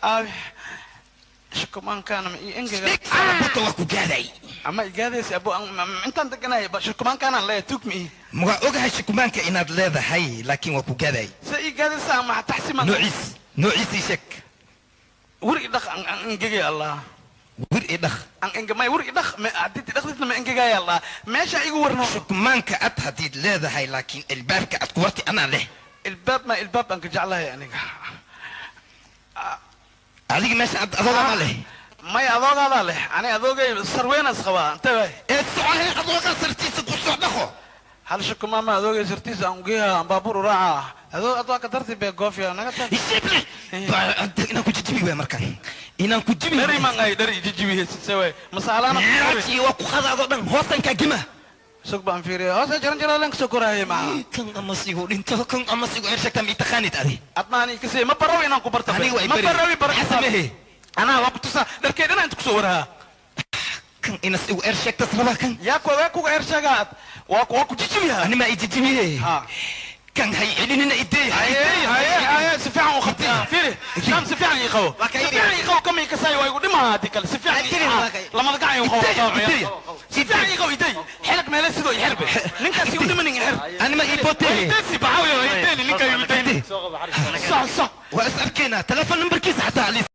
Aabe shukumaankaana ma ii engega buta waa ku gaaday ama igaadaysa abo intaan deganahay ba shukumaankaanaan leeyahay tuug ma ii waa ogahay shukumaanka inaad leedahay laakiin waa ku gaaday se ii gaadaysa ama taxsimaan noociis noociis ii sheeg wir i dhaq aan engegay allah wir i dhaq aan engemay wir i dhaq haddii dhaqdisna ma engegaya allah meesha igu warno shukumaanka ad haddiid leedahay laakiin ilbaabka ad ku warti anaa leh ilbaab ma ilbaab aan ka jeclahay aniga adiga meesha ad adoogaa leh may adoogaadaa leh ani adoogay sarweenas qabaa intee waay ee socohe adoogaa sartiisa ku soo dhaqo hal shukumaama adoogay sartiisa aan ugeeha aan baabuur u raaca adoo adoo ka darti bee goofiya naga tag ishible inaan ku jijibi waay markaan inaan ku jibi dhari maan ay dhari jijibi heysise waay masaalaana raji waa ku qada adoo dhan hoostankaa gima sug baan fiiriya hoose jaran jaraaleen kasoo koraayay maaha kan ama sigu dhinto kan ama sigu eer sheegtaa ma taqaanid adi adna ani kasii ma barawi inaan ku barta aniga waa ma barawi bara xasamehe anaa waa ku tusaa dharkeed inaan inta kusoo warahaa kan inas igu eer sheegtas rabaa kan yaa ku waa kuga eer sheegaa waa ku jijibiyaa ani ma i jijibiye kan hay celinina ideey haye si fiican u qabtay fiiri shaam si fiican ii qabo si fiican ii qabo kama ii kasaay waa igu dhimaa haddii kale si fiican lamada gacan igu qabo si fiican ii qabo ideey xelag meele sidoo i xirbe ninkaas igu dhimanin i xir ani ma ii bootee ideesi baxaawiyo ideeni ninkaa igu deyni sax sax waa is arkaynaa telefoon numberkiisa